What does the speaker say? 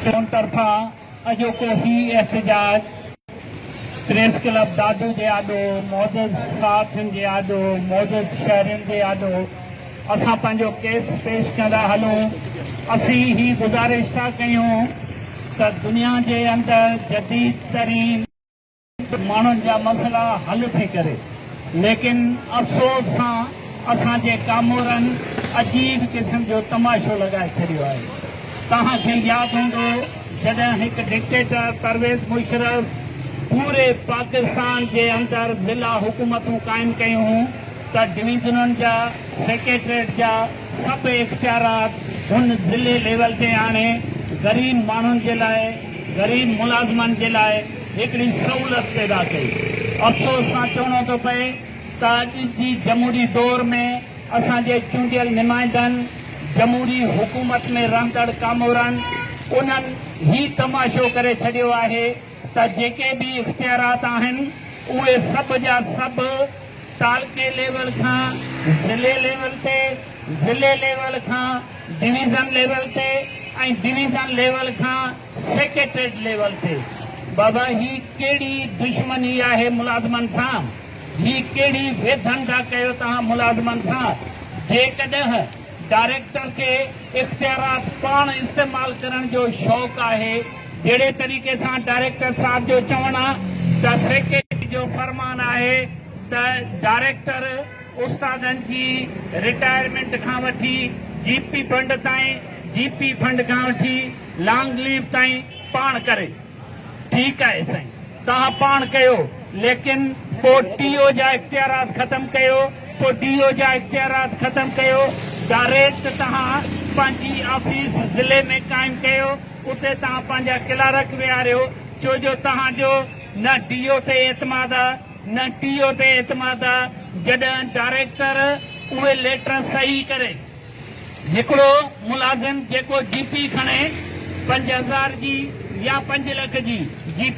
Town طرفان اڄوڪو هي احتجاج پريس ڪلب دادو جي آڏو معزز صحافين جي آڏو معزز شهرين جي آڏو اسان پنهنجو ڪيس پيش ڪندا هلون. اسين هي گذارش ٿا ڪيون ته دنيا جي اندر جديد ترين ماڻهن جا مسئلا حل ٿي ڪري ليڪن افسوس سان اسان جي ڪامورن عجيب قسم جو تماشو لڳائي ڇڏيو آهي. توهان کي ياد هوندو جڏهن هڪ ڊڪٽيٽر پرويز مشرف پوري پاڪستان جي اندر ضلع حڪومتون قائم ڪيون هون ته ڊويزنن جا سيڪريٽريٽ جا سڀ اختيارات هن ضلعي ليول تي آڻي غريب ماڻهن جي لاء غريب ملازمن جي لاء هڪڙي سهولت پيدا ڪئي. افسوس سان چوڻو ٿو پئي ته اڄ جي جمهوري دور ۾ اسان جي چونڊيل نمائندن، جمهوري حڪومت ۾ رهندڙ ڪامورن انهن هي تماشو ڪري ڇڏيو آهي ته جيڪي به اختيارات آهن اهي سڀ جا سڀ تعلقي ليول کان ضلعي ليول تي، ضلعي ليول کان ڊويزن ليول تي ۽ ڊويزن ليول کان سيڪريٽريٽ ليول تي. بابا هي ڪهڙي دشمني آهي ملازمن سان؟ هي ڪهڙي ويڌن ٿا ڪيو توهان ملازمن سان؟ جيڪڏهن ڊائريڪٽر کي اختيارات پاڻ استعمال ڪرڻ جو شوق آهي جهڙي طريقي سان ڊائريڪٽر صاحب جو چوڻ آ ته سيڪريٽري جو فرمان آهي ته ڊائريڪٽر استادن جي رٽائرمينٽ کان وٺي جي پي فنڊ تائين، جي پي فنڊ کان وٺي لانگ ليو تائين پاڻ ڪري. ٺيڪ آهي سائين توهان پاڻ ڪيو ليڪن پوء ٽي او جا اختيارات ختم ڪيو، پوء ڊي او جا اختيارات ختم ڪيو، ڊائريڪٽ توهان پنهنجي آفيس ضلعي ۾ قائم ڪيو، اتي توهان پنهنجا ڪلارڪ ويهاريو، ڇو جو توهان جو نه ڊي او تي اعتماد آ. نه ٽي او تي اعتماد آ، جڏهن ڊائريڪٽر اهي ليٽر صحيح ڪري هڪڙو ملازم جيڪو جي پي کڻي 5000 جي يا 5 لک جي جي.